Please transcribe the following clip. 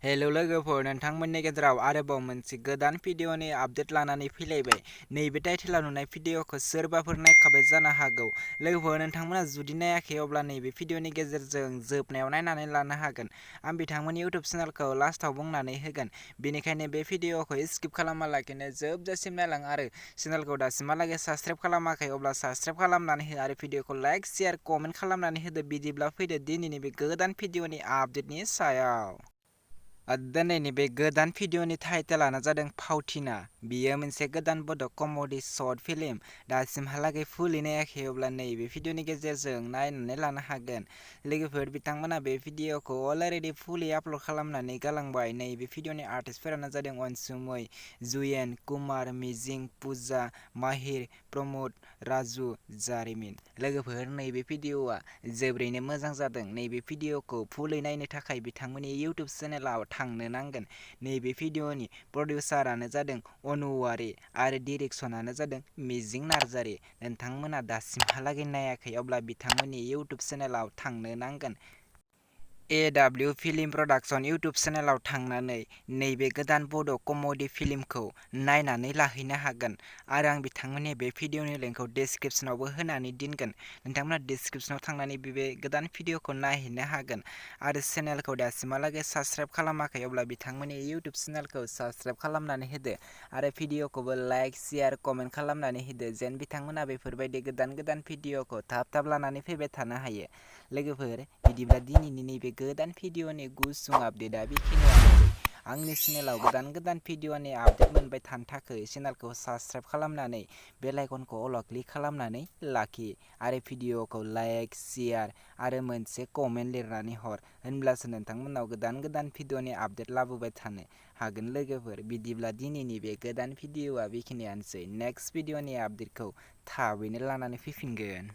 Hello लोगोफोर, नोंथांमोननि गेजेराव आरोबाव मोनसे गोदान भिडिअनि आपडेट लानानै फैलायबाय। नैबे टाइटेलाव नुनाय भिडिअखौ सोरबाफोर नायखाबाय जानो हागौ। लोगोफोर, नोंथांमोना जुदि नायाखै अब्ला नैबे भिडिअनि गेजेरजों जोबनायाव नायनानै लानो हागोन। आं बिथांमोननि इउटुब चेनेलखौ लास्टआव बुंनानै होगोन। बेनिखायनो बे भिडिअखौ स्किप खालामालाखिनो जोबजासिम नायलां आरो चेनेलखौ दासिमहालागै साबस्क्राइब खालामाखै अब्ला साबस्क्राइब खालामनानै हो आरो भिडिअखौ लाइक, शेयार, कमेन्ट खालामनानै होदो। बिदिब्ला फैदो दिनैनि बे गोदान भिडिअनि आपडेटनि सायाव। दिनैनि बे गोदान भिडिअनि टाइटेलानो जादों फावथिना। बियो मोनसे गोदान बड' कमेडि शर्ट फिल्म। दासिमहालागै फुलि नायाखै अब्ला नैबे भिडिअनि गेजेरजों नायनानै लानो हागोन। लोगोफोर, बिथांमोना बे भिडिअखौ अलरेडि फुलि आपल'ड खालामनानै गालांबाय। नैबे भिडिअनि आर्टिस्टफोरानो जादों अनसुमै, जुयेन, कुमार, मिजिं, पुजा, माहिर, प्रमद, राजु, जारिमिन। लोगोफोर, नैबे भिडिअआ जोबोरैनो मोजां जादों। नैबे भिडिअखौ फुलि नायनो थाखाय बिथांमोननि इउटुब चेनेलाव थांनो नांगोन। नैबे भिडिअनि प्रडिउसारानो जादों अनुवारि आरो डिरेक्सनानो जादों मिजिं नार्जारि। नोंथांमोना दासिमहालागै नायाखै अब्ला बिथांमोननि इउटुब चेनेलाव थांनो नांगोन। एडब्लिउ फिल्म प्रडाक्शन इउटुब चेनेलाव थांनानै नैबे गोदान बड' कमेडि फिल्मखौ नायनानै लाहैनो हागोन आरो आं बिथांमोननि बे भिडिअनि लिंकखौ डिसक्रिपसनावबो होनानै दोनगोन। नोंथांमोना डिसक्रिपसनाव थांनानै बे गोदान भिडिअखौ नायहैनो हागोन आरो चेनेलखौ दासिमहालागै साबस्क्राइब खालामाखै अब्ला बिथांमोननि इउटुब चेनेलखौ साबस्क्राइब खालामनानै होदो आरो भिडिअखौबो लाइक, शेयार, कमेन्ट खालामनानै होदो जेन बिथांमोना बेफोरबायदि गोदान भिडिअखौ थाब लानानै फैबाय थानो हायो। लोगोफोर, बिदिब्ला दिनैनि नैबे गोदान भिडिअनि गुसुं आपडेटआ बेखिनियानोसै। आंनि चेनेलाव गोदान भिडिअनि आपडेट मोनबाय थानो थाखाय चेनेलखौ साबस्क्राइब खालामनानै बेल आइकनखौ अल क्लिक खालामनानै लाखि आरो भिडिअखौ लाइक, शेयार आरो मोनसे कमेन्ट लिरनानै हर। होनब्लासो नोंथांमोनाव गोदान भिडिअनि आपडेट लाबोबाय थानो हागोन। लोगोफोर, बिदिब्ला दिनैनि बे गोदान भिडिअआ बेखिनियानोसै। नेक्स्ट भिडिअनि आपडेटखौ थाबैनो लानानै फैफिनगोन।